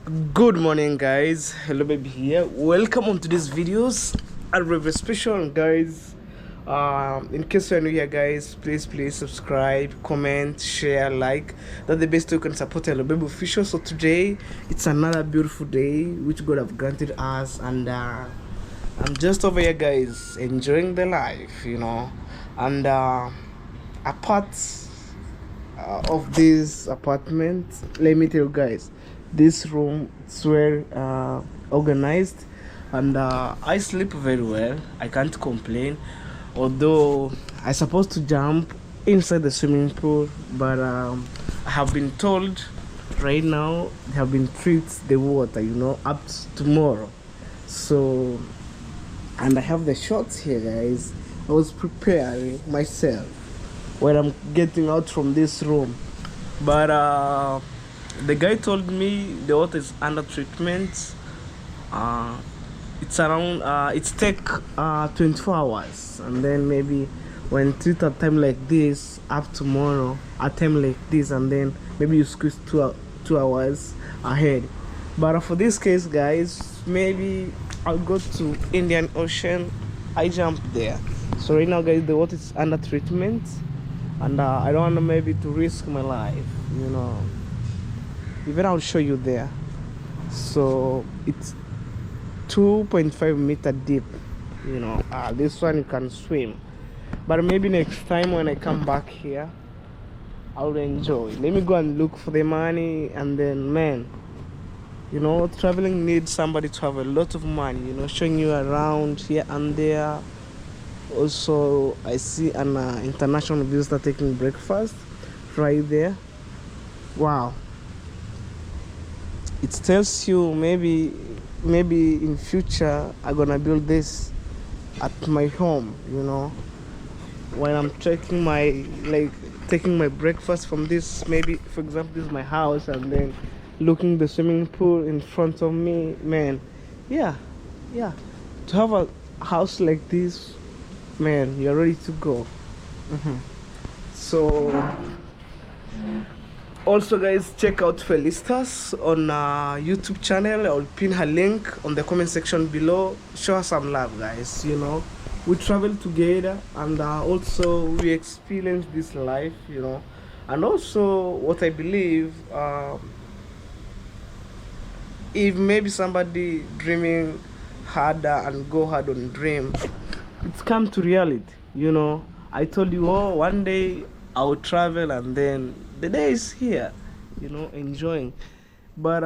Good morning, guys. Hello Baby here. Welcome on to these videos. A very special, guys. In case you're new here, guys, please subscribe, comment, share, like. That's the best way you can support Hello Baby Official. So today it's another beautiful day which God have granted us, and I'm just over here, guys, enjoying the life. And apart of this apartment, let me tell you guys, this room is well organized, and I sleep very well. I can't complain, although I supposed to jump inside the swimming pool, but I have been told right now they have been treat the water, up to tomorrow. So, and I have the shorts here, guys. I was preparing myself when I'm getting out from this room, but the guy told me the water is under treatment. It's around, it's take 24 hours, and then maybe when treat a time like this, up tomorrow a time like this, and then maybe you squeeze 2 hours ahead. But for this case, guys, maybe I'll go to Indian Ocean. I jump there. So right now, guys, the water is under treatment, and I don't want maybe to risk my life. Even I'll show you there. So it's 2.5 meter deep. This one you can swim, but maybe next time when I come back here, I'll enjoy. Let me go and look for the money, and then, man, traveling needs somebody to have a lot of money, showing you around here and there. Also, I see an international visitor taking breakfast right there. Wow. It tells you maybe in future I'm gonna build this at my home. When I'm taking my, like, taking my breakfast from this, maybe, for example, this is my house, and then looking the swimming pool in front of me, man. Yeah. To have a house like this, man, you're ready to go. So also, guys, check out Felistas on YouTube channel. I'll pin her link on the comment section below. Show her some love, guys. We travel together, and also we experience this life. And also, what I believe, if maybe somebody dreaming harder and go hard on dream, it's come to reality. I told you, oh, one day I will travel, and then the day is here, enjoying. But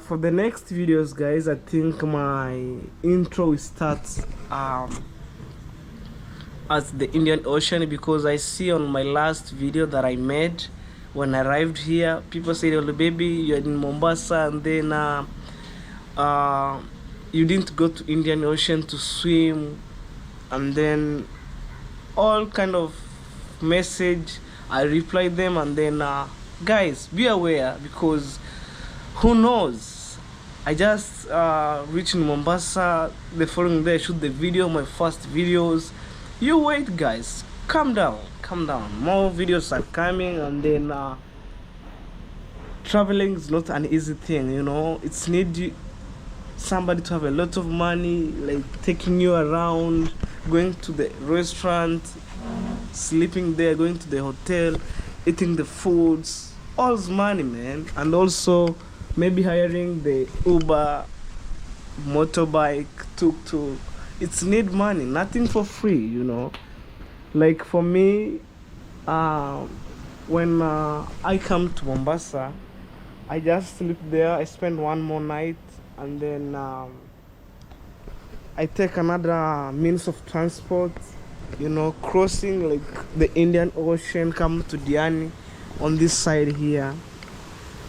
for the next videos, guys, I think my intro will start at the Indian Ocean, because I see on my last video that I made when I arrived here, people said, "Oh, baby, you're in Mombasa, and then you didn't go to Indian Ocean to swim," and then all kind of message. I replied them, and then guys, be aware, because who knows, I just reached in Mombasa. The following day I shoot the video, my first videos. You wait, guys, calm down, calm down, more videos are coming. And then traveling is not an easy thing. It's need you, somebody to have a lot of money, like taking you around, going to the restaurant, sleeping there, going to the hotel, eating the foods, all's money, man. And also maybe hiring the Uber, motorbike, tuk-tuk. It's need money, nothing for free. Like for me, when I come to Mombasa, I just sleep there. I spend one more night, and then I take another means of transport, crossing like the Indian Ocean, come to Diani on this side here.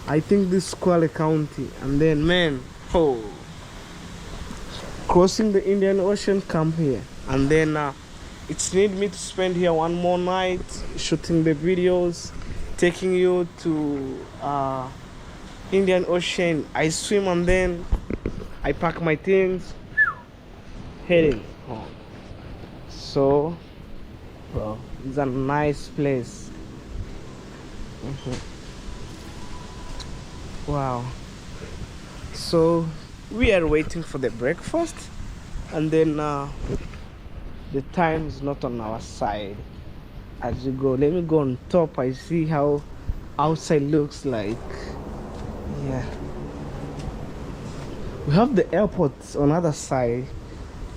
I think this is Kwale County, and then, man, oh, crossing the Indian Ocean, come here, and then it's need me to spend here one more night shooting the videos, taking you to Indian Ocean. I swim and then I pack my things, heading home. So, bro, it's a nice place. Wow. So we are waiting for the breakfast, and then the time is not on our side. As you go, let me go on top. I see how outside looks like. Yeah, we have the airport on other side,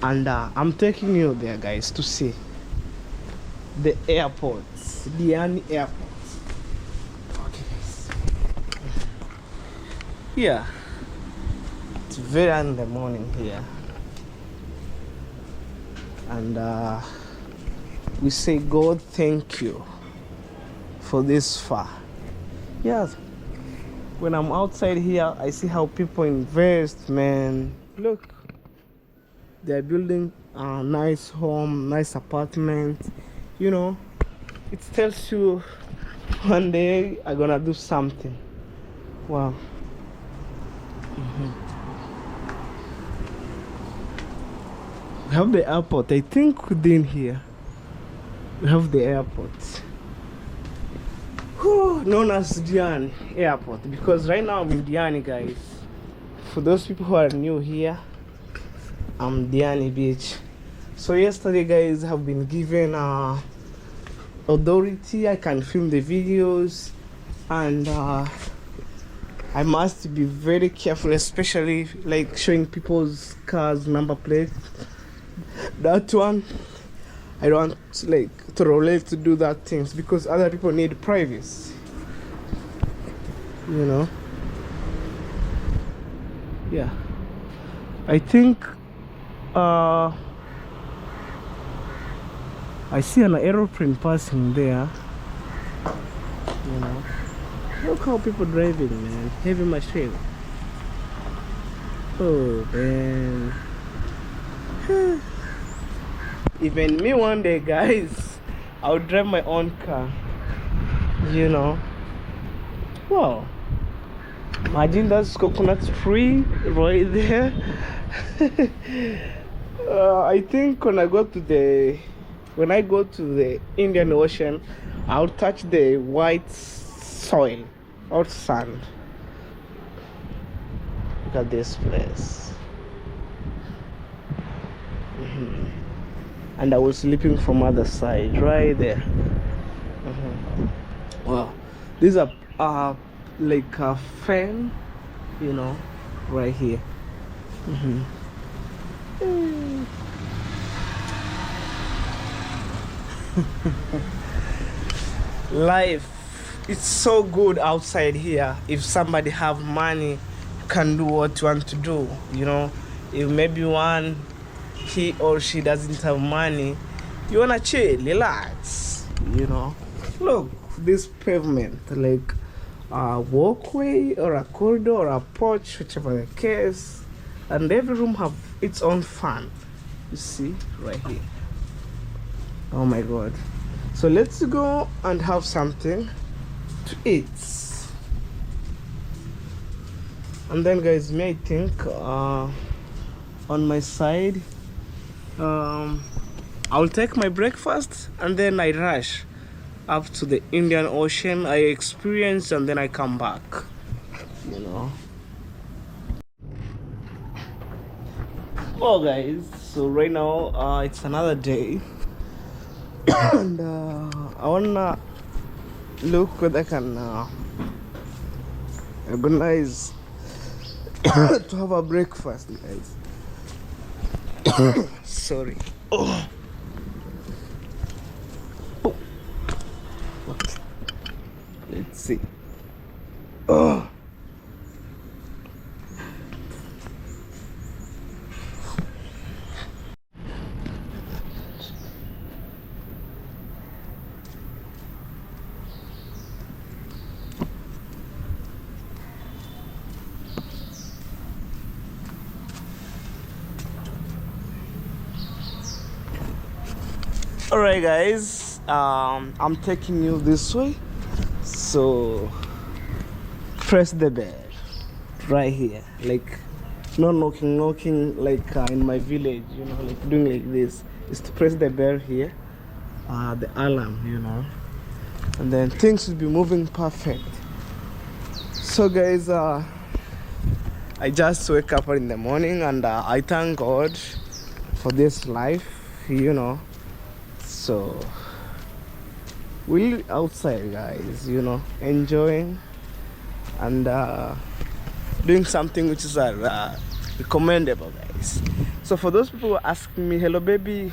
and I'm taking you there, guys, to see the airport, Diani Airport. Okay, guys. Yeah, it's very early in the morning here, and we say, God, thank you for this far. Yes, when I'm outside here, I see how people invest, man. Look, they're building a nice home, nice apartment. You know, it tells you one day I'm gonna do something. Wow. We have the airport, I think within here. We have the airport. Whew, known as Diani Airport, because right now I'm in Diani, guys. For those people who are new here, I'm Diani Beach. So yesterday, guys, have been given authority. I can film the videos, and I must be very careful, especially like showing people's cars number plate. That one, I don't like to relate to do that things because other people need privacy, you know. Yeah, I think I see an aeroplane passing there, you know. Look how people driving, man. Heavy machine. Oh man. Even me one day, guys, I'll drive my own car, you know. Wow, imagine that's coconut tree right there. I think when I go to the Indian Ocean, I'll touch the white soil or sand. Look at this place. And I was sleeping from other side right there. Wow, these are like a fan, you know, right here. Life, it's so good outside here. If somebody have money, you can do what you want to do, you know. If maybe one, he or she doesn't have money, you wanna chill, relax, you know. Look, this pavement, like a walkway or a corridor or a porch, whichever the case, and every room have its own fan, you see right here. Oh my god. So let's go and have something to eat. And then, guys, me, I think on my side, I'll take my breakfast and then I rush up to the Indian Ocean. I experience and then I come back, you know. Well, guys, so right now it's another day, and I wanna look whether I can organize to have a breakfast, guys. Sorry. Oh. Oh. Okay. Let's see. Oh. All right, guys, I'm taking you this way, so press the bell right here, like no knocking like in my village, you know, like doing like this. Is to press the bell here, the alarm, you know, and then things will be moving perfect. So guys, I just wake up in the morning and I thank God for this life, you know. So we're outside, guys, you know, enjoying and doing something which is recommendable, guys. So for those people who are asking me, hello baby,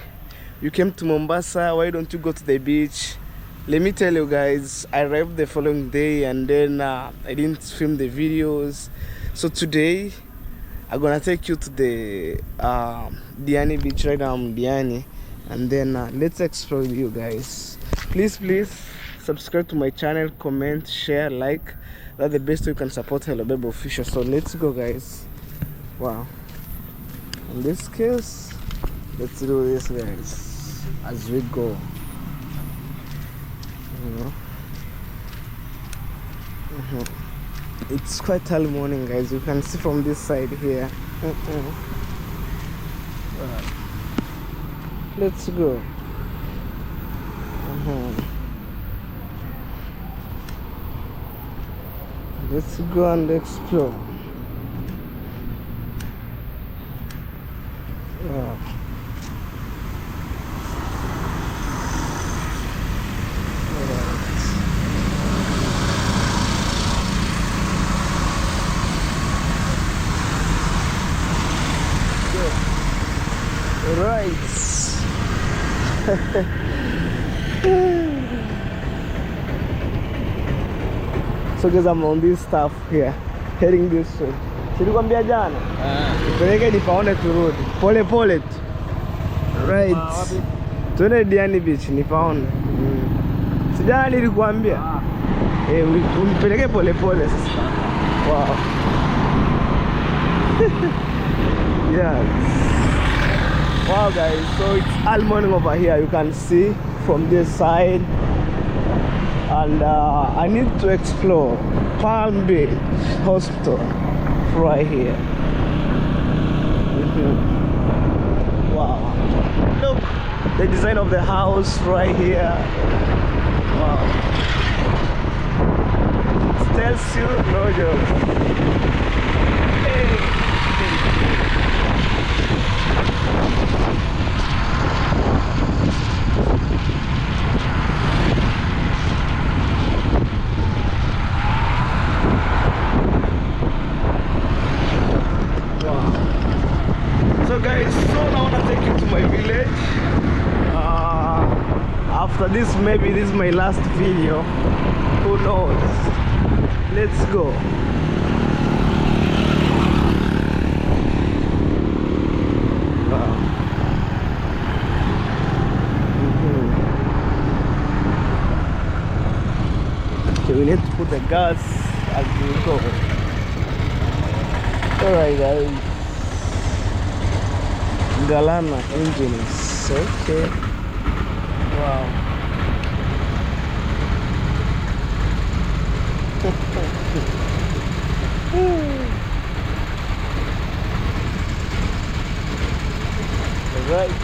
you came to Mombasa, why don't you go to the beach? Let me tell you guys, I arrived the following day and then I didn't film the videos. So today I'm gonna take you to the Diani beach. Right now I'm Diani, and then let's explore with you guys. Please, please subscribe to my channel, comment, share, like. That's the best way you can support Hello Baby Official. So let's go, guys. Wow, in this case, let's do this, guys, as we go, you know. It's quite early morning, guys. You can see from this side here. Wow. Let's go. Let's go and explore. Wow. Right. So guys, I'm on this stuff here, heading this way. Silikwambia jana nipeleke nipaone turudi pole pole tu. Right, tuende Diani Beach nipaone. Si jana nilikuambia unipeleke pole pole sasa. Wow. Yes. Wow guys, so it's all morning over here. You can see from this side, and I need to explore Palm Beach Hospital right here. Wow, look the design of the house right here. Wow, it tells you no joke. Hey. So guys, so now I want to take you to my village. After this, maybe this is my last video. Who knows? Let's go. Wow. Okay, we need to put the gas as we go. Alright guys. Galana engines. Okay. Wow. All right.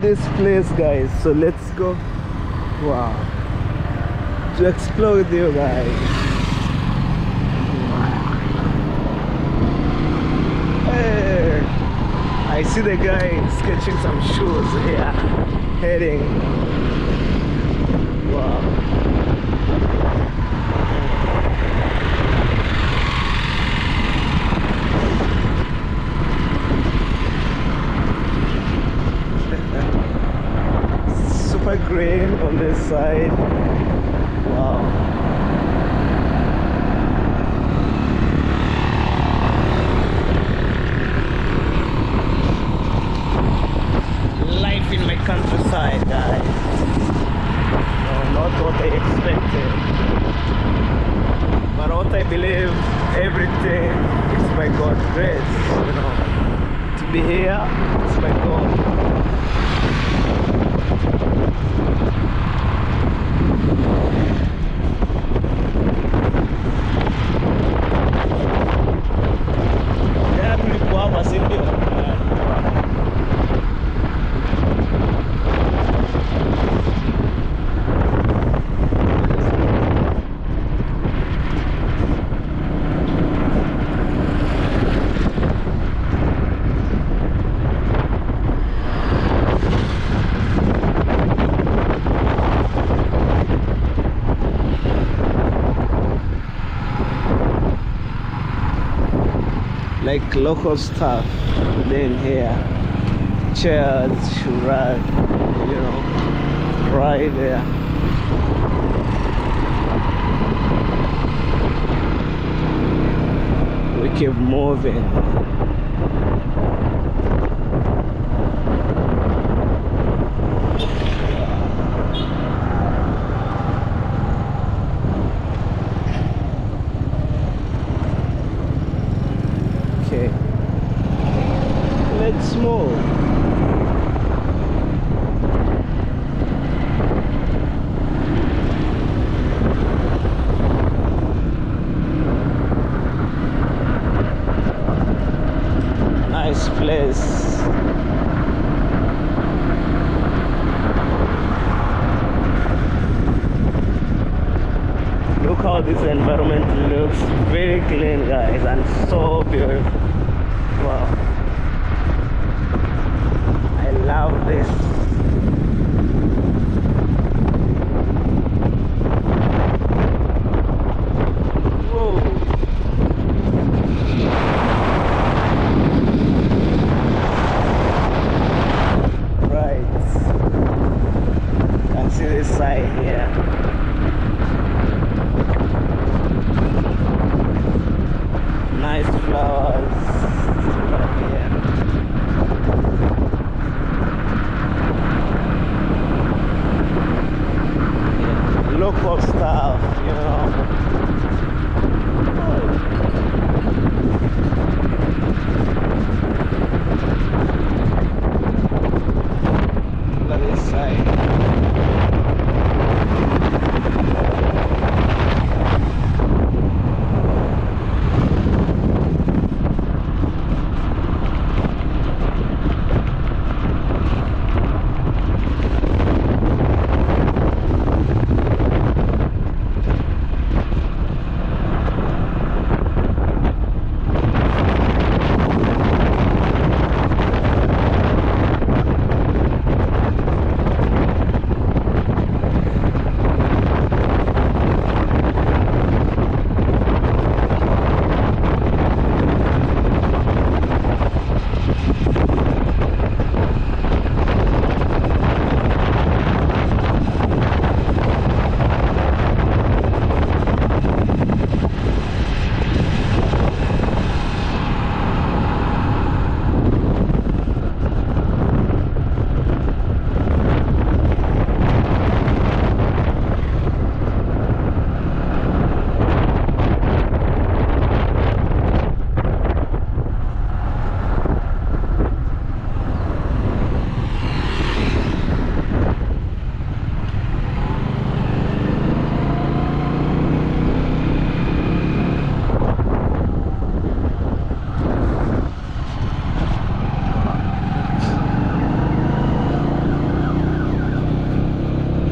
This place, guys, so let's go. Wow, to explore with you guys. Hey, I see the guy sketching some shoes here, heading. Wow. Super green on this side. Wow. Baby here. It's my goal. Jana tulikuwa hapa, si ndio? Like local stuff then here, chairs, shurag, you know, right there. We keep moving. Okay, let's move. Nice place. Look how this environment looks. Very clean, guys, and so beautiful. Wow, I love this. Whoa. Right, can see this side here. Nice flowers right here. Yeah, local stuff, you know. Look at this side.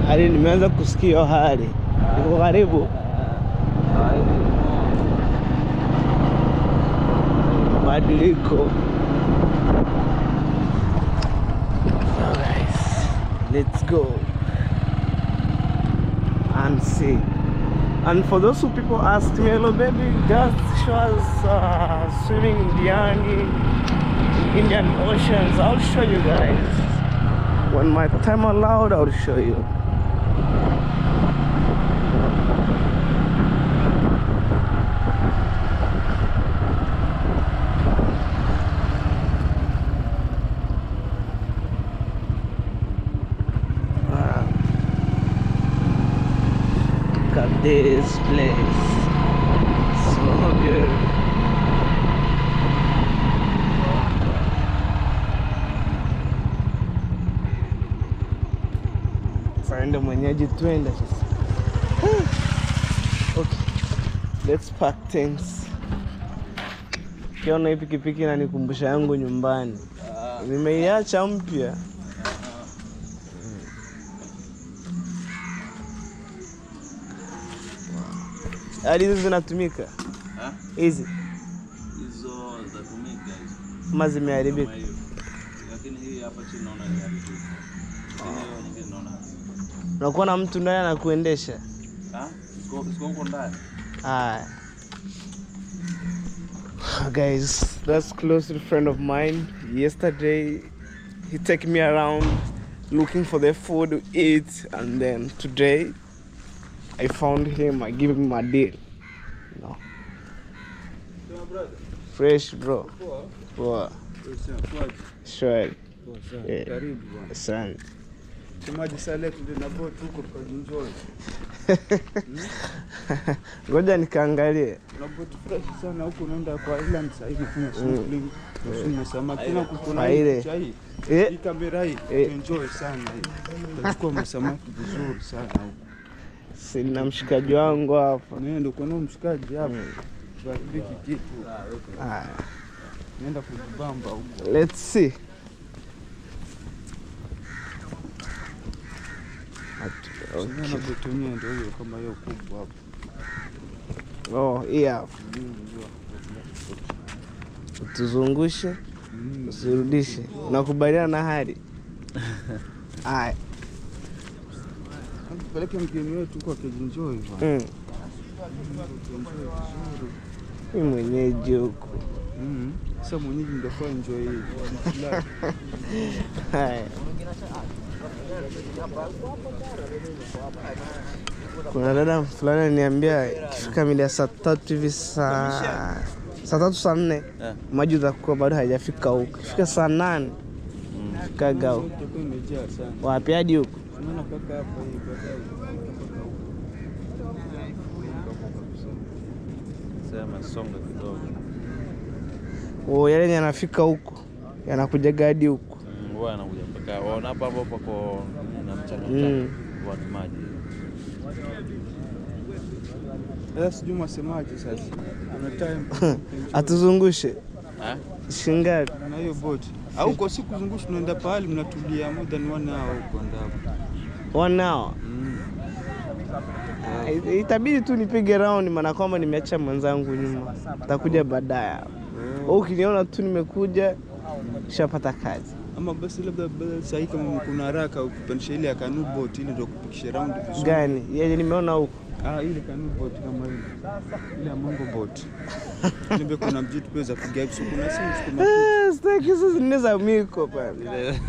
Hadi nimeanza kusikia hiyo hali. Niko karibu. Mabadiliko. Alright, let's go and see. And for those who people ask me, hello baby, just show us swimming in Diani, Indian Oceans. I'll show you guys. When my time allowed, I'll show you. Wow. Look at this place. So good. Sasa ndio mwenyeji, twende sasa. Okay. Let's pack things. Kiona hii pikipiki inanikumbusha yangu nyumbani. Nimeiacha mpya. Hadi hizi zinatumika? Hizi Hizo zitatumika hizo. ama zimeharibika? Kama hiyo. Lakini hii hapa chini naona imeharibika. Lakini hiyo nyingine naona. Unakuwa na mtu ndani anakuendesha? Ah? Siko huko ndani. Haya. Guys, that's close to friend of mine. Yesterday, he take me around looking for the food to eat, and then today, I found him. I give him a deal. No. Fresh, bro. Poa. Sure. Yeah. Karibu bwana. Asante. Semaji saa leo tuende na boat huko tukajienjoy. Ngoja nikaangalie. Kuna boat fresh sana huko, unaenda kwa island sasa hivi kuna snorkeling, tunasema samaki tena kuna Aile. hii picha hii. Eh, Hii kamera hii enjoy sana hii. Tutachukua masamaki vizuri sana huko. Sina mshikaji wangu hapa. Nenda kwa nao mshikaji hapa. Bariki kitu. Haya. Nenda kujibamba huko. Let's see. Okay. Okay. Boat yenyewe ndio hiyo kama hiyo kubwa hapo. Oh, hii hapa. Ndio. Tuzungushe, usirudishe. Nakubaliana na hali. Haya. Tupeleke mgeni wetu huko akijienjoy bwana. Enjoy vizuri. Mimi mwenyeji huku. Sasa mwenyeji ndio kwa enjoy hii. Haya. Kuna dada fulani aliniambia ikifika mida ya saa 3 hivi, saa 3 saa 4 maji utakuwa bado haijafika huku. Ikifika saa 8 fikaga huku. Itakuwa imejaa sana. Wapi hadi huku? Unaona mpaka hapa hii baadaye mpaka huko. Sema songa kidogo. Oh, yale yanafika huku yanakujaga hadi huku. Huwa anakuja mpaka waona hapa hapo pako na mchanga mchanga. Huwa ni maji. Sasa sijui mwasemaje sasa. Kuna time Atuzungushe Eh? shingapi? na hiyo boat. Au kwa siku zungusha tunaenda pahali mnatulia more than one hour huko ndani. One hour. Itabidi tu nipige round, maana kwamba nimeacha mwenzangu nyuma, takuja baadaye. Oh. Ukiniona tu nimekuja shapata kazi. Ama basi labda sasa hii kama kuna haraka ukipandisha ile ya canoe boat ile ndio kupikisha round vizuri. Gani yenye nimeona huko? Ah, ile canoe boat kama ile. Ile ya mango boat. Nibe kuna mjitu pia za kupiga hivi kuna simu kuna Sitaki sasa nne za miko pale.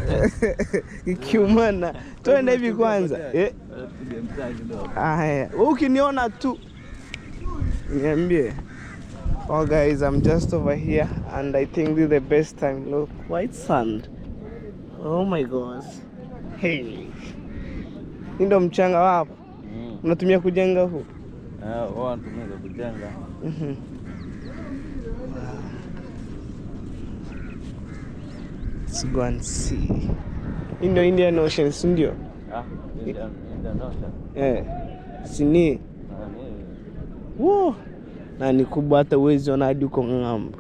Ikiumana. Twende hivi kwanza. Eh. Haya, wewe ukiniona tu niambie. Oh guys, I'm just over here and I think this is the best time. Look, white sand. Oh my gosh. Hey. Hii ndo mchanga wapo. Mnatumia kujenga huu? Wao wanatumia kujenga. Let's go and see. Hii ndio Indian Ocean, si ndio? Ah, Indian Ocean. Eh. Sini. Ah, ni Wo. Na ni kubwa hata uwezi ona hadi uko ng'ambo.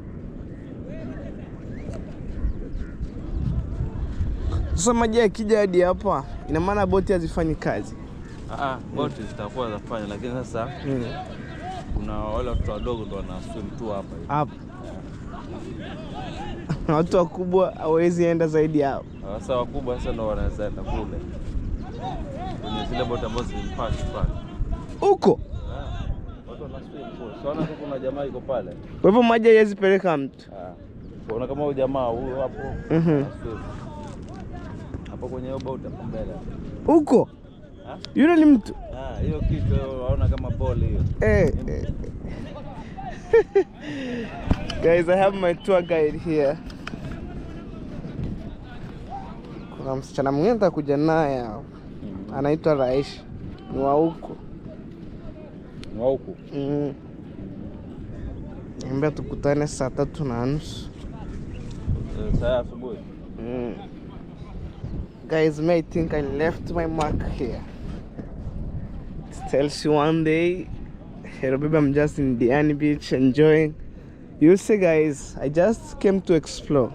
Sasa maji yakija hadi hapa, ina maana boti hazifanyi kazi. Ah, boti zitakuwa zafanya, lakini sasa kuna wale watoto wadogo ndo wana swim tu hapa hivi. Hapa. Watu wakubwa hawawezi enda zaidi hapo. Sasa wakubwa sasa ndo wanaweza enda kule kwenye zile boti ambazo zimepaki pale. Huko. Ah, watu wana swim kule. So tu kuna jamaa yuko pale. Kwa hivyo maji haiwezi peleka mtu. Ah. Unaona kama huyo jamaa huyo hapo ana swim. Hapo kwenye hiyo boti hapo mbele. Huko. Ah? Yule ni mtu. Ah, hiyo kitu waona kama ball hiyo. Eh. Guys, I have my tour guide here. Kuna msichana mwingine nitakuja naye hapa. Anaitwa Raish. Ni wa huko. Ni wa huku. Niambia tukutane saa 3:30. Saa asubuhi. Guys, may think I left my mark here. It tells you one day, hello baby, I'm just in Diani Beach enjoying. You see guys, I just came to explore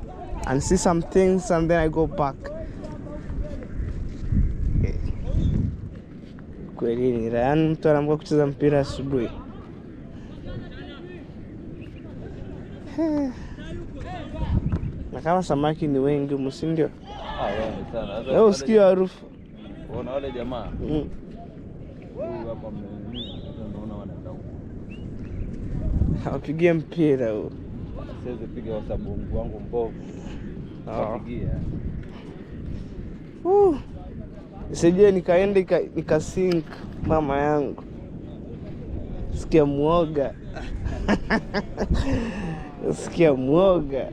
and see some things and then I go back. Kweli ni Ryan, mtu anaamka kucheza mpira asubuhi. Na kama samaki ni wengi humu, si ndio? Ah, wengi sana. Sasa Wewe usikie harufu. Ona wale jamaa. Huyu hapa mmenini, sasa naona wanaenda huko. Wapigie mpira huo. Siwezi piga kwa sababu mguu wangu mbovu. Wapigie. Sije nikaenda nikasink mama yangu. Sikia muoga. Sikia muoga.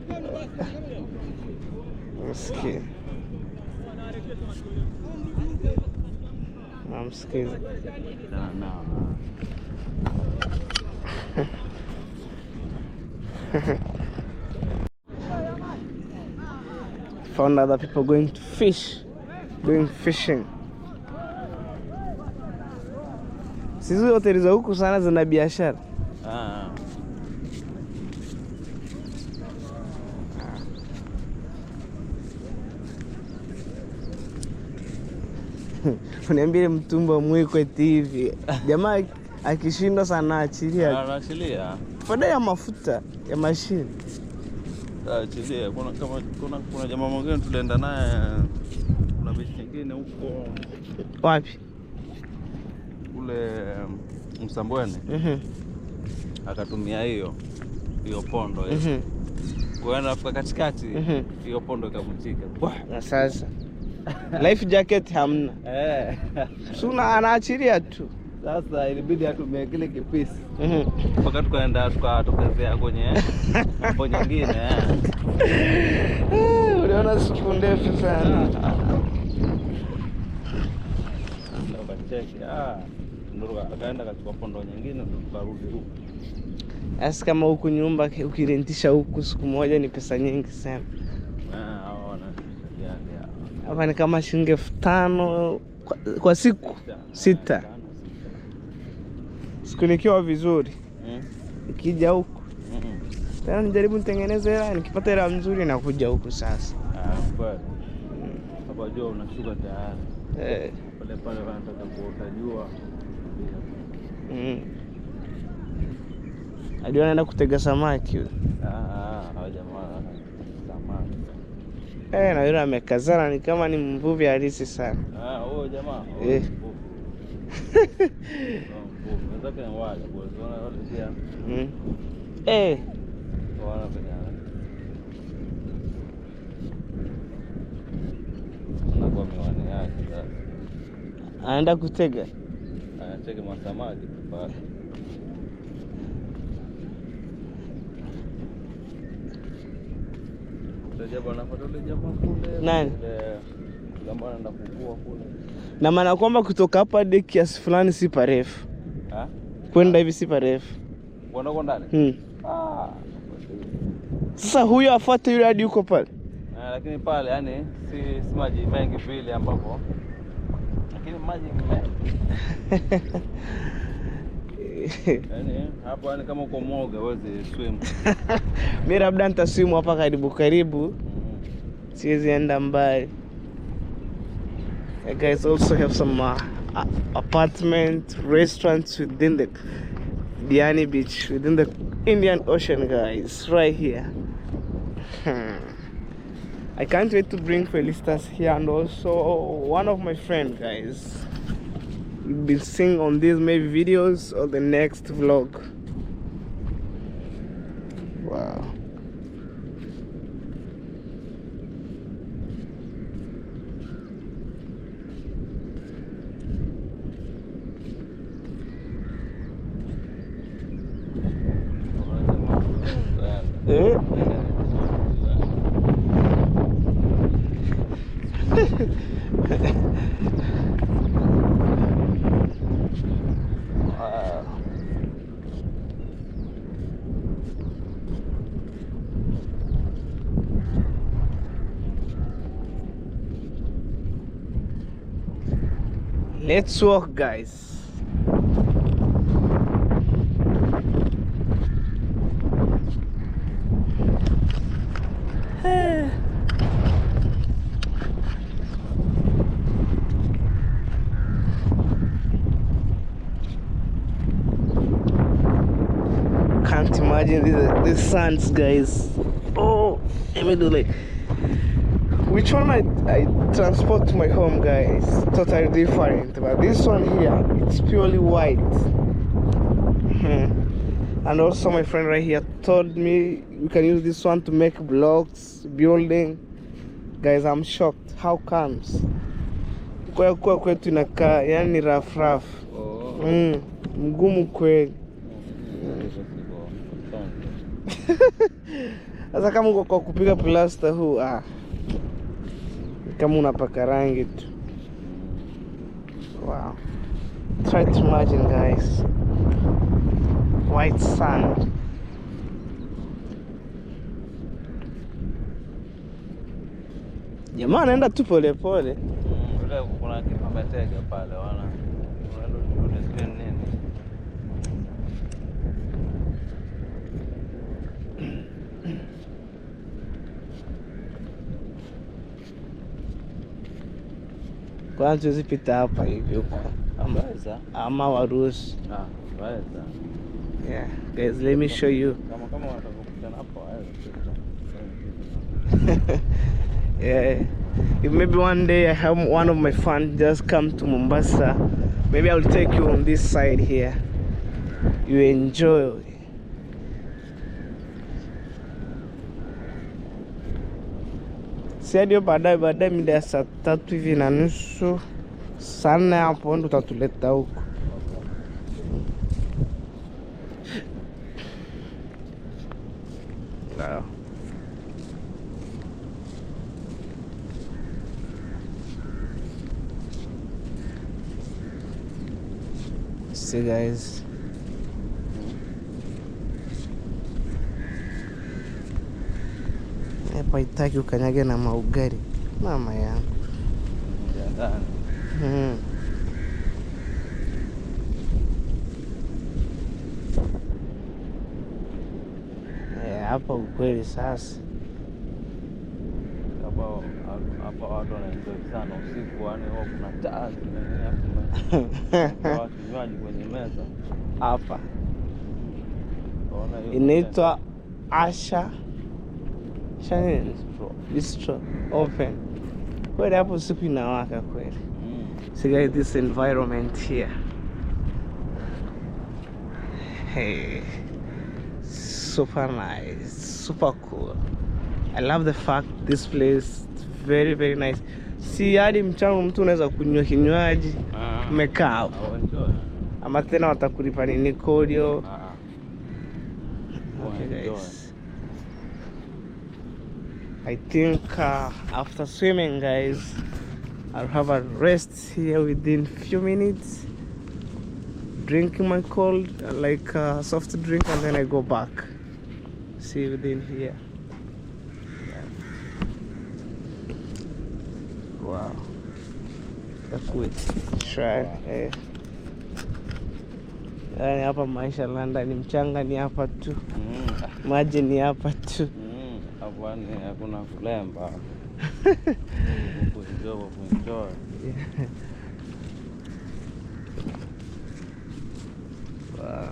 Sikia. Namsikiza. Na. Found other people going to fish, doing fishing. Sisi hoteli za huku sana zina biashara. Uniambie mtumba mwiko TV. Jamaa akishindwa sana achilia. Anaachilia. Faida ya mafuta ya mashine. Achilia. Kuna kama kuna jamaa mwingine tulienda naye, kuna beach nyingine huko. Wapi? Kule Msambweni. Akatumia hiyo pondo hiyo. Kwa hiyo afika katikati hiyo pondo ikavunjika. Na sasa life jacket hamna. Suna anaachilia tu. Sasa ilibidi atumie kile kipisi. Mpaka tukaenda tukatokezea kwenye mambo nyingine. Uliona siku ndefu sana. Ndio ndio akaenda akachukua pondo nyingine tukarudi huku. Sasa kama huku nyumba ukirentisha huku siku moja ni pesa nyingi sana. Hapa ni kama shilingi 5,000 kwa siku 6. Siku nikiwa vizuri. Nikija huku. Tena nijaribu nitengeneze hela, nikipata hela nzuri nakuja huku sasa. Kweli. Hapa jua unashuka tayari. Pale pale wanataka kuota jua. Hadi anaenda kutega samaki yule. Hawa jamaa samaki. Na yule amekazana ni kama ni mvuvi halisi sana. Huyo jamaa. Wenzake ni wale, unaona wale pia. Wana vijana. Anakuwa miwani yake sasa. Anaenda kutega. Anatega masamaki pale. Nani? Na maana kwamba kutoka hapa hadi kiasi fulani si parefu. Kwenda hivi si parefu. Kwenda huko ndani? Sasa huyo afuate yule hadi huko pale. Lakini pale yani si maji mengi vile ambapo. Lakini maji mengi. Yaani hapo yani kama uko mwoga huwezi swim. Mimi labda nitaswim hapa karibu karibu. Siwezi enda mbali. You guys also have some apartment, restaurants within the Diani Beach, within the Indian Ocean, guys, right here. I can't wait to bring Felistas here, and also one of my friends, guys. You'll be seeing on these maybe videos or the next vlog. Wow. Wow. Let's walk guys. Can't imagine these sands, guys. Oh, let me do like which one I transport to my home, guys. Totally different, but this one here, it's purely white. And also my friend right here told me you can use this one to make blocks, building. Guys, I'm shocked. How comes? Kwa kwa kwetu inakaa yani rough rough. Oh. Mgumu kweli. Sasa kama uko kwa kupiga plaster huu, kama unapaka rangi tu. Wow. Try to imagine guys. White sand. Jamaa anaenda tu pole pole. Ule kuna kitu ametega pale wana. Kuna sijui nini. Kwanza tuwezi pita hapa hivi huko. Waweza. Ama waruhusu. Waweza. Yeah, guys, let me show you. Kama watakukutana hapo waweza pita. Yeah. If maybe one day I have one of my fans just come to Mombasa, maybe I'll take you on this side here. You enjoy. Si hadi hiyo baadaye mida ya saa tatu hivi na nusu saa nne hapo ndo utatuleta huko. Wow. See guys. Hapa haitaki ukanyage na maugari. Mama yangu. Hapa ukweli sasa. Hapa watu wanaenjoy sana usiku, yani huwa kuna taa zinaenea, kuna kinywaji kwenye meza. Hapa inaitwa Asha Asha Bistro open. Kweli hapo usiku inawaka kweli. See guys, this environment here. Hey, super nice, super cool. I love the fact this place is very very nice. Si hadi mchana mtu unaweza kunywa kinywaji umekaa hapo. Ama tena watakulipa nini kodi? Okay guys, I think after swimming guys, I'll have a rest here within few minutes, drinking my cold like soft drink, and then I go back. See within here. Yeah. Wow, that's good. Try. Yani hapa maisha London ni mchanga ni hapa tu. Maji ni hapa tu. Hapa ni hakuna kulemba. Kuenjoy. Wow.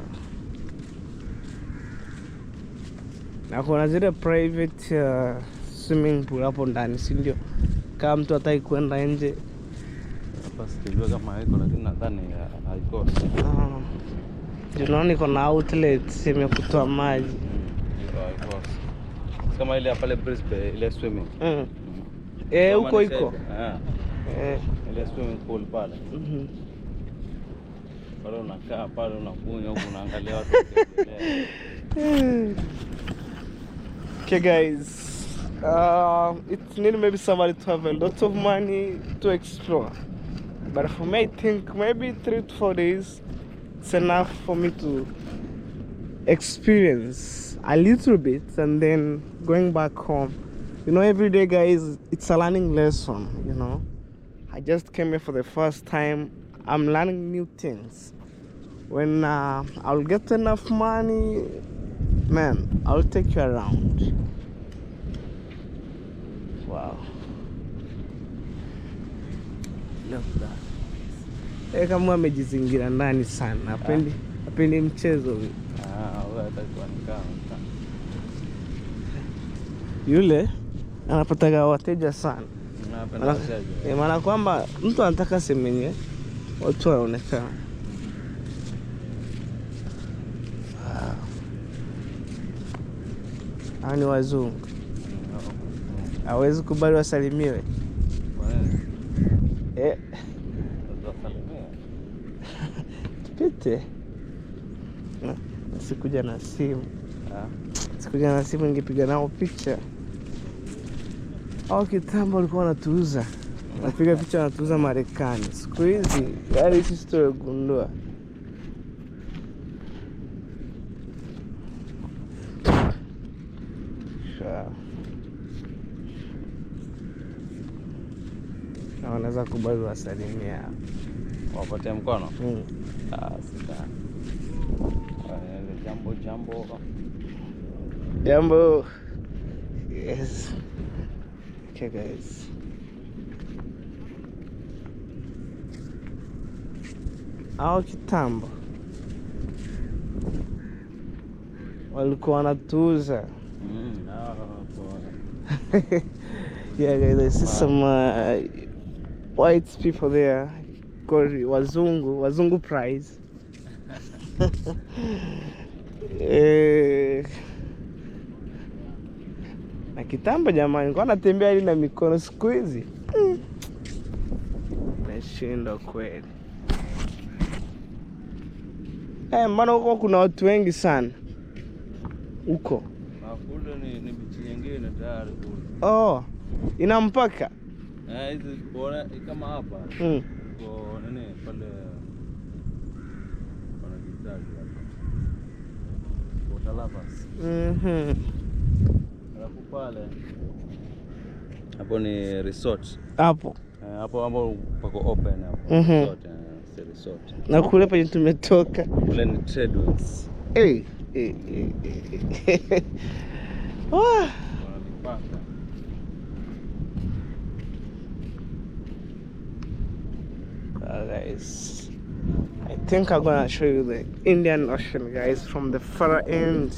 Na kuna zile private swimming pool hapo ndani, si ndio? Kama mtu hataki kwenda nje. Hapa sijui kama haiko, lakini nadhani haikosi. Tunaona iko na outlet sehemu ya kutoa maji. Haikosi. Kama ile pale Brisbane, ile swimming. Huko iko. Ile swimming pool pale. Pale unakaa pale unakunywa huko unaangalia watu wakiogelea. Okay guys, it's need maybe somebody to have a lot of money to explore. But for me, I think maybe 3 to 4 days it's enough for me to experience a little bit and then going back home. You know, every day guys, it's a learning lesson, you know. I just came here for the first time. I'm learning new things. When I'll get enough money, man, I'll take you around. Wow. Look at that. Kama amejizingira ndani sana. Hapendi mchezo huyu. Yule anapataga wateja sana. Maana kwamba mtu anataka semenye watu waonekana. Wow. Ni wazungu. Hawezi kubali wasalimiwe. Tupite. Sikuja na simu. Sikuja na simu ningepiga nao picha. Au kitambo walikuwa wanatuuza. Wanapiga picha wanatuuza Marekani. Siku hizi yaani sisi tumegundua. Na wanaweza kubali wasalimia. Wapatie mkono? Sita. Jambo jambo. Jambo. Yes. Okay guys. Hao kitambo walikuwa wanatuuza. Yeah guys, I see some white people there called wazungu prize. Na kitambo jamani, nilikuwa natembea hadi na mikono, siku hizi nashindwa kweli. Mbona huko kuna watu wengi sana huko? Kule ni bichi nyingine tayari kule. Oh, ina mpaka? Hizi bora kama hapa. Kwa nini pale wanajitaji hapa. Water lovers. Alafu pale hapo ni resort. Hapo. Hapo ambapo pako open hapo. Resort, si resort. Na kule penye tumetoka. Kule ni trade winds. Wah. Guys, I think I'm gonna show you the Indian Ocean, guys, from the far end.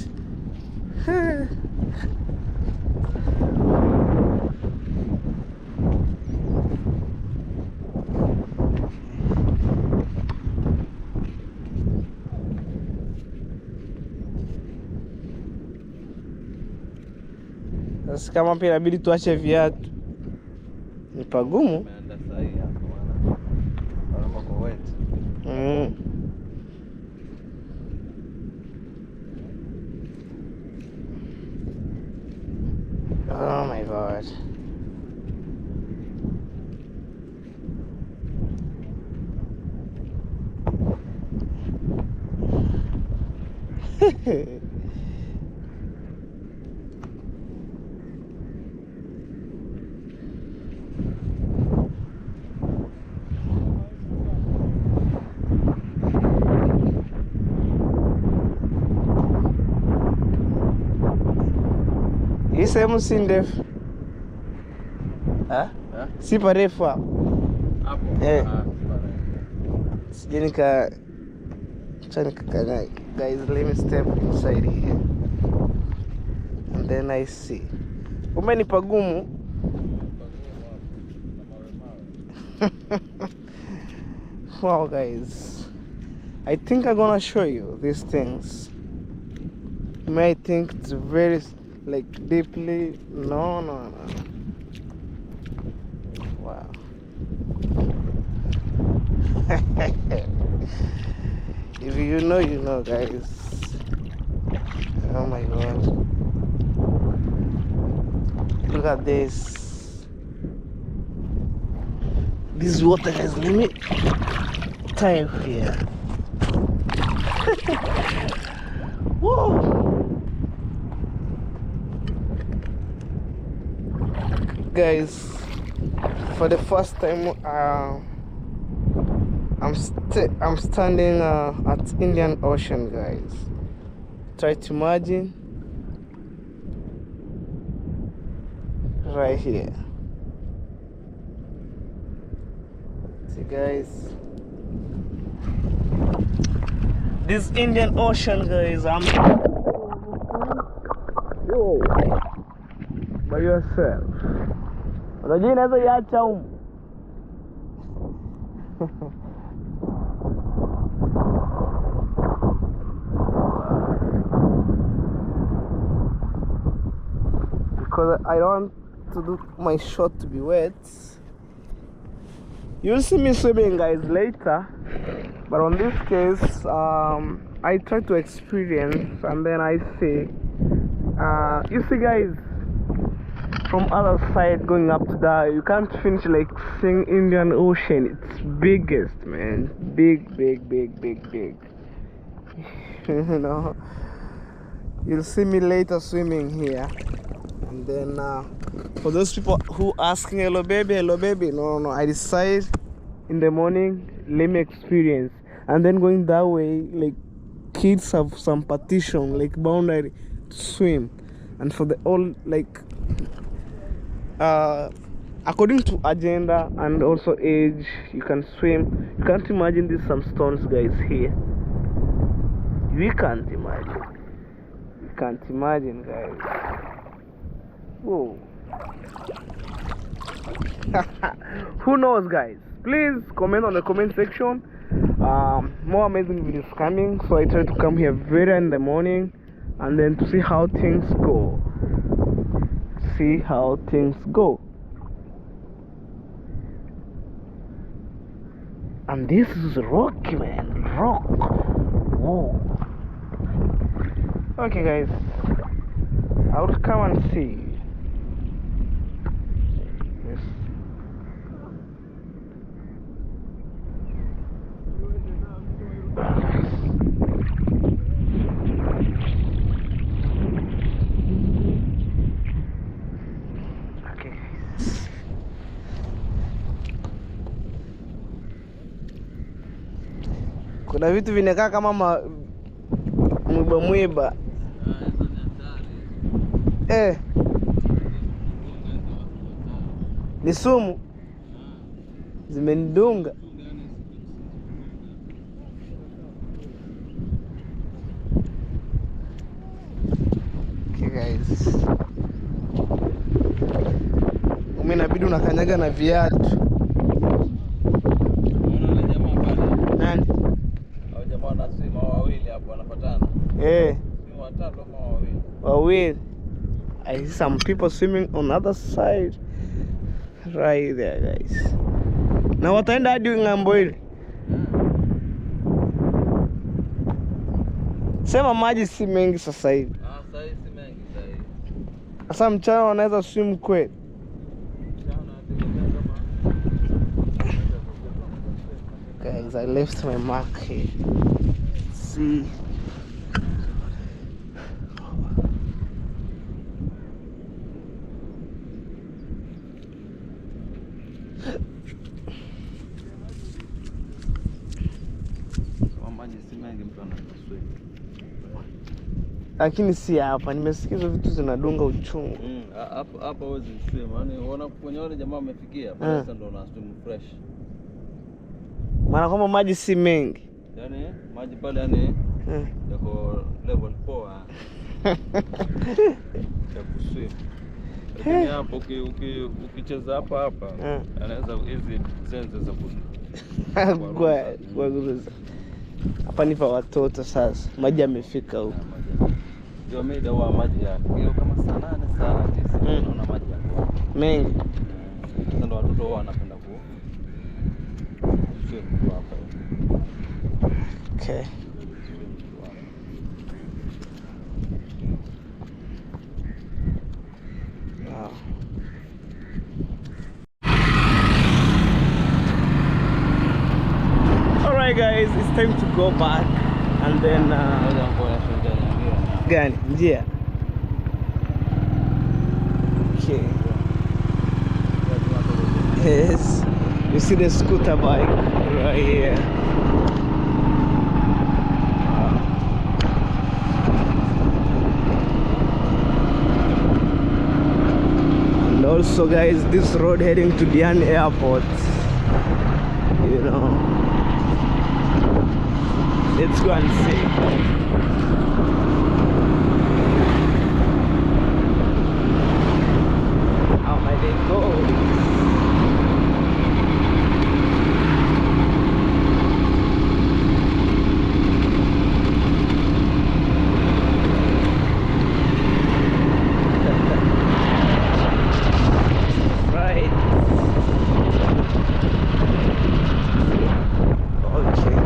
Sasa kama pia inabidi tuache viatu. Ni pagumu. Oh my God. Hii sehemu si ndefu. Si parefu hapo. Hapo. Sije nika guys, let me step inside here. And then I see. Kumbe ni pagumu. Wow guys, I think I'm gonna show you these things. You may think it's very like deeply. No. Wow. If you know, you know, guys. Oh my God. Look at this. This water, guys. Let me type here. Whoa. Guys, for the first time I'm standing at Indian Ocean, guys. Try to imagine right here. See, guys, this Indian Ocean, guys. I'm yo by yourself. Unajua inaweza iacha humu. Because I don't want to do my shot to be wet. You'll see me swimming, guys, later. But on this case, I try to experience, and then I see. You see, guys, from other side going up to that, you can't finish like seeing Indian Ocean. It's biggest, man. Big, big, big, big, big. You know, you'll see me later swimming here. And then for those people who asking, hello baby, no, no, I decide in the morning, let me experience. And then going that way, like kids have some partition, like boundary to swim. And for the all, like, according to agenda and also age, you can swim. You can't imagine there's some stones, guys, here. You can't imagine. You can't imagine, guys. Whoa. Who knows, guys? Please comment on the comment section. More amazing videos coming. So I try to come here very in the morning and then to see how things go. See how things go. And this is rock, man. Rock. Whoa. Okay, guys, I will come and see. Yes. Okay, guys. Kuna vitu vinakaa kama mwiba mwiba. Ni sumu zimenidunga. Okay guys, mimi inabidi unakanyaga na viatu. Unaona jamaa pale? Nani? Hao jamaa wanasema wawili hapo wanapatana. Si watatu ama wawili. Wawili. I see some people swimming on other side right there, guys. Na wataenda hadi ng'ambo ile. Sema maji si mengi sasa hivi. Sasa hivi si mengi sasa hivi. Sasa mchana wanaweza swim kweli. Mchana nategemea kama. Guys, I left my mark here. Let's see. Lakini si hapa, nimesikia hizo vitu zinadunga uchungu. Hapa huwezi swim. Yaani unaona kwenye wale jamaa wamefikia, sasa ndio una swim fresh. Maana kama maji si mengi. Yaani maji pale yani yako level 4. Ya kuswim. Lakini hapo ukicheza hapa hapa anaweza hizi zenze za kwa hapa ni pa watoto sasa. Maji yamefika huko. Ndio mida wa maji yake. Hiyo kama saa 8 saa 9 unaona maji yako mengi. Sasa ndio watoto wao wanapenda ku swim hapa. Okay. Wow. Alright guys, it's time to go back and then gani njia. Okay. Yes. You see the scooter bike right here. And also guys, this road heading to Diani Airport, you know. Let's go and see. How my day goes. Right. Okay.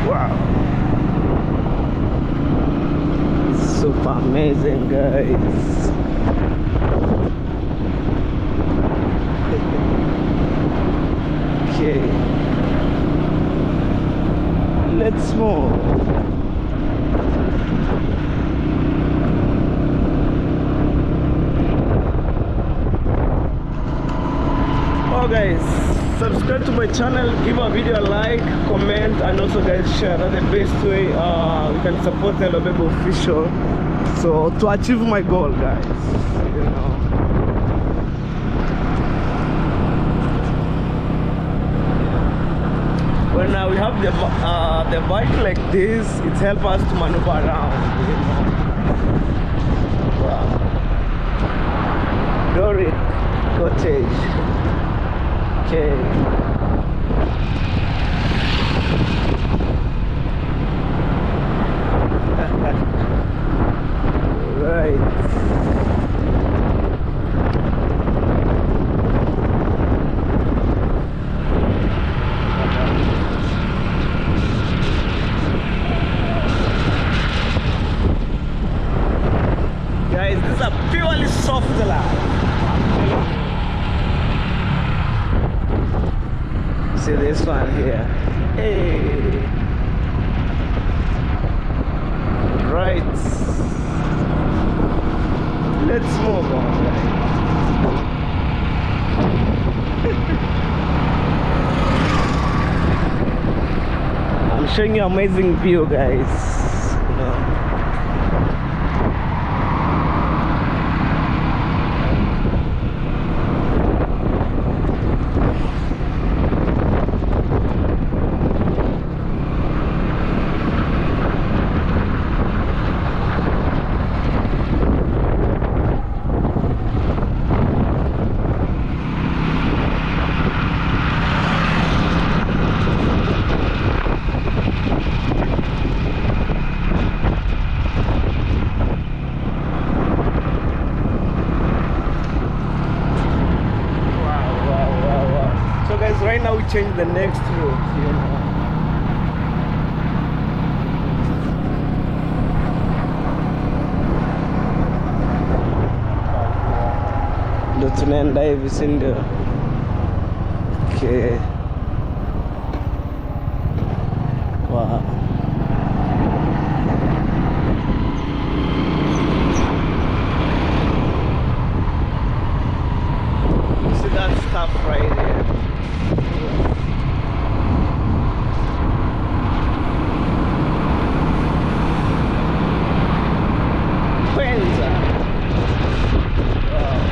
Wow. Super amazing, guys. Okay. Let's move. Oh guys, subscribe to my channel, give a video a like, comment, and also guys share. That's the best way you can support Hello Baby Official, so to achieve my goal, guys, you know. When we have the bike like this, it helps us to maneuver around, you know. Wow. Doric Cottage. Okay. Right. Guys, this is a purely soft life. See this one here. Hey. Right. Let's move on, guys. I'm showing you amazing view, guys. You know. Right now we change the next route, you know. Ndo tunaenda hivi, si ndio? Okay. Wow. See that stuff right there? Kwanza. Wow.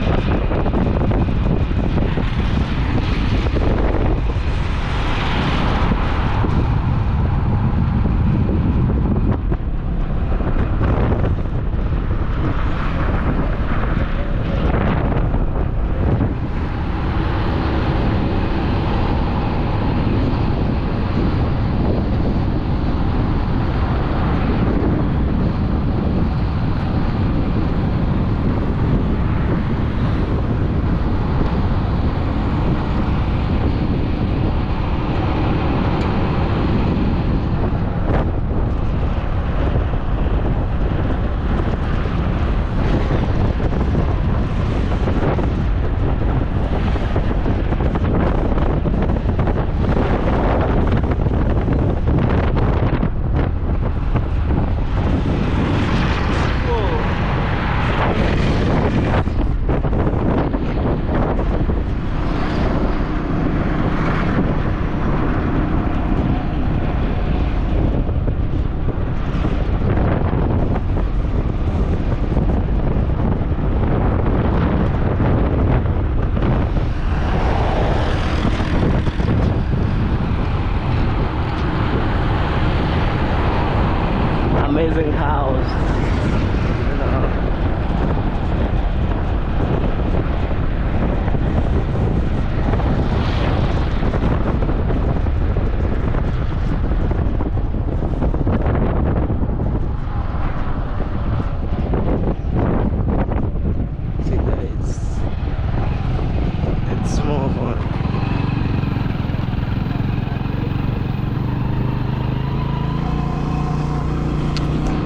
move on.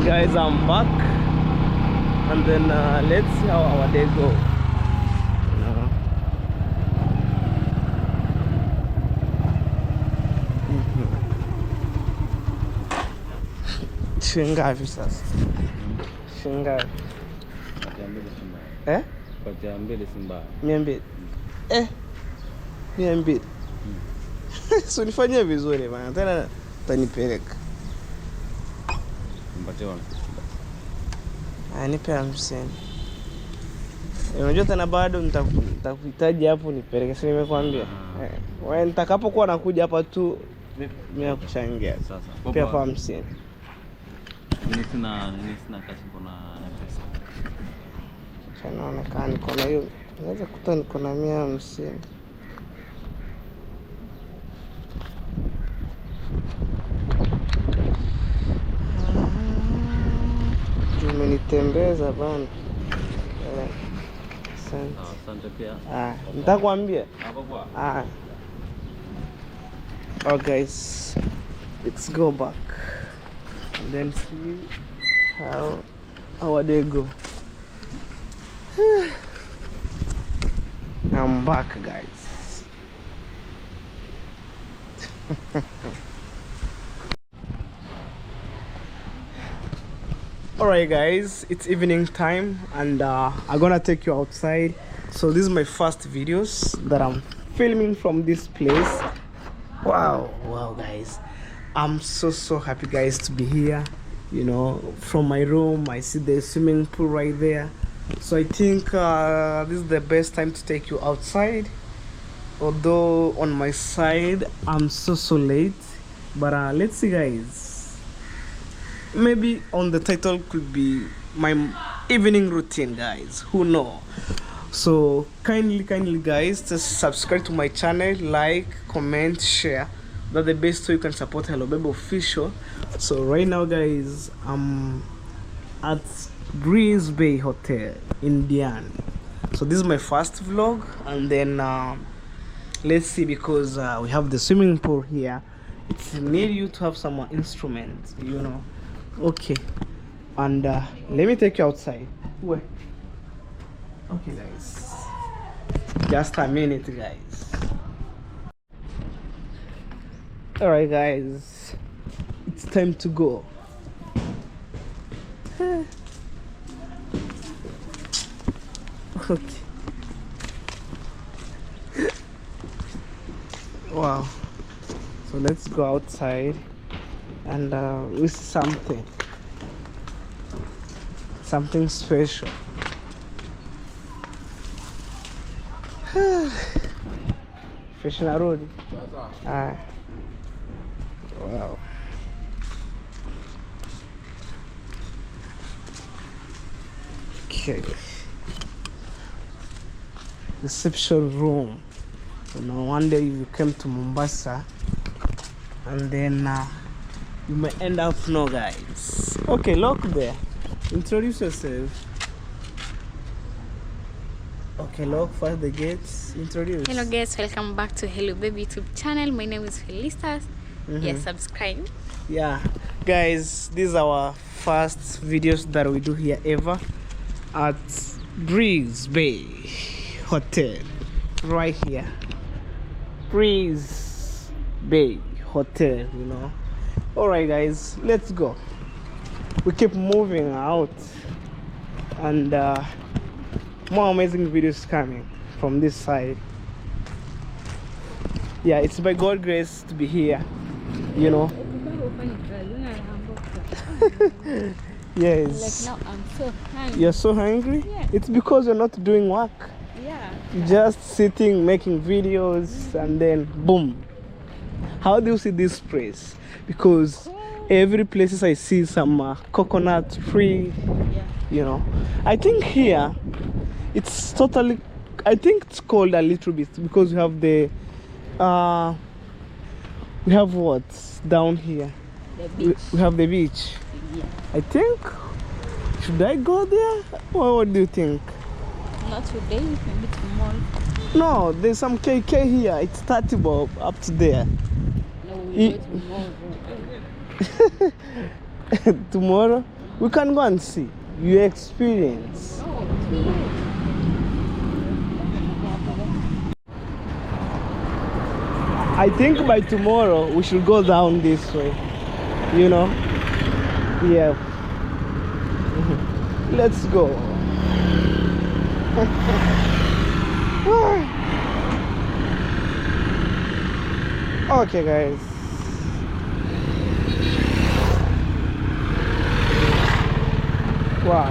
Guys, I'm back, and then let's see how our day go. You know. Shilingi ngapi sasa? Shilingi ngapi? Patia mbili si mbaya. Eh? Patia mbili si mbaya. 200. Eh. 200. So nifanyie vizuri bana. Tena utanipeleka. Mpatie 150 basi. Ah, nipe 50. Unajua tena bado nitakuhitaji hapo nipeleke, si nimekwambia? Ah. Eh, wewe nitakapokuwa nakuja hapa tu mimi nakuchangia. Sasa. Pia kwa 50. Mimi sina cash, niko na pesa. Naona niko na hiyo. Naweza kuta niko na 150. Umenitembeza bana. Asante. Asante pia. Ah, nitakwambia. Hapo poa. Ah. Oh guys, let's go back and then see how our day go. I'm back, guys. Alright guys, it's evening time and I'm gonna take you outside. So this is my first videos that I'm filming from this place. Wow, wow guys, I'm so happy guys to be here. You know, from my room I see the swimming pool right there. So I think this is the best time to take you outside. Although on my side I'm so late, but let's see guys. Maybe on the title could be my evening routine, guys, who know. So kindly guys, just subscribe to my channel, like, comment, share. That's the best way you can support Hello Baby Official. So right now guys, I'm at Breeze Bay Hotel in Diani. So this is my first vlog, and then let's see, because we have the swimming pool here. It's need you to have some instruments, you know. Okay, and let me take you outside. Where? Okay guys, just a minute guys. All right guys, it's time to go. Okay. Wow. So let's go outside and we see something special. Fresh narudi. Ah. Wow. Okay. Reception room. You know, one day you came to Mombasa and then you may end up no guys. Okay, look there. Introduce yourself. Okay, lock first the gates. Introduce. Hello guys, welcome back to Hello Baby YouTube channel. My name is Felistas. Yes, subscribe. Yeah, guys, this is our first videos that we do here ever at Breeze Bay Hotel, right here. Breeze Bay Hotel, you know. All right guys, let's go. We keep moving out, and more amazing videos coming from this side. Yeah, it's by God's grace to be here, you know. Yes. Like now I'm so hungry. You're so hungry? Yeah. It's because you're not doing work. Yeah. You're just sitting, making videos, and then boom. How do you see this place? Because every places I see some coconut tree, Yeah. you know. I think here it's totally, I think it's cold a little bit because we have the we have what down here? The beach. We have the beach. Yeah. I think, should I go there? Or what do you think? Not today, maybe tomorrow. No, there's some KK here. It's 30 bob up to there. No, we go tomorrow. Tomorrow we can go and see. You experience. No, tonight. I think by tomorrow we should go down this way. You know? Yeah. Let's go. Okay, guys. Wow.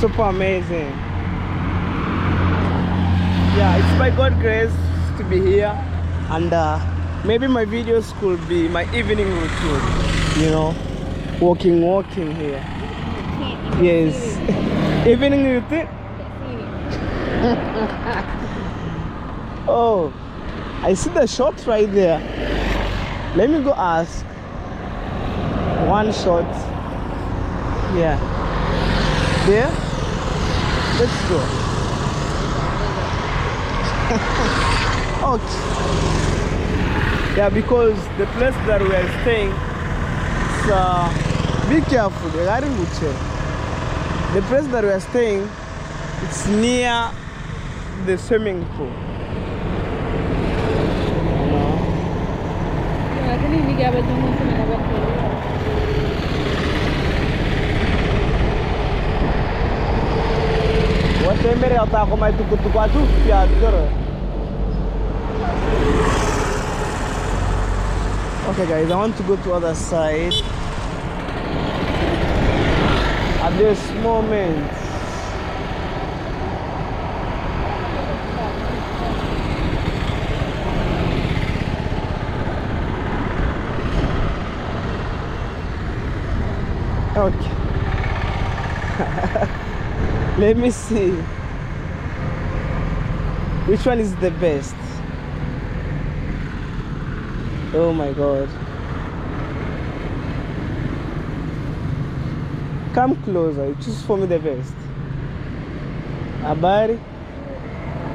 Super amazing. Yeah, it's by God grace to be here, and maybe my videos could be my evening routine, you know, walking here. Yes. Evening routine. Oh, I see the shot right there. Let me go ask. One shot. Yeah. There. Let's go. Okay. Yeah, because the place that we are staying, it's, be careful. Regarding Uche. The place that we are staying, it's near the swimming pool. You know? Lakini nigabazungumza na watu. Watembere otakoma tukutuku atufya toro. Okay guys, I want to go to other side. At this moment. Okay. Let me see. Which one is the best? Oh my god. Come closer, you choose for me the best. Habari?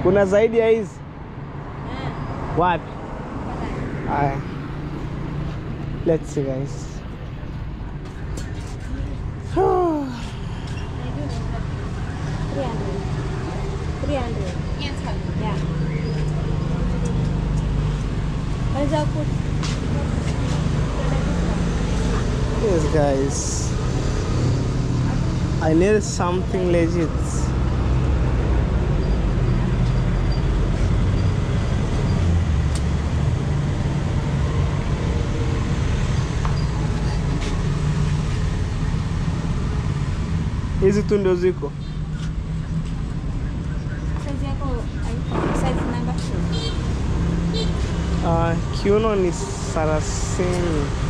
Kuna zaidi ya hizi? Wapi? Aya. Let's see guys. Yes guys, I need something legit. Hizi tu ndio ziko. Size yako size number 2. Kiuno ni 30.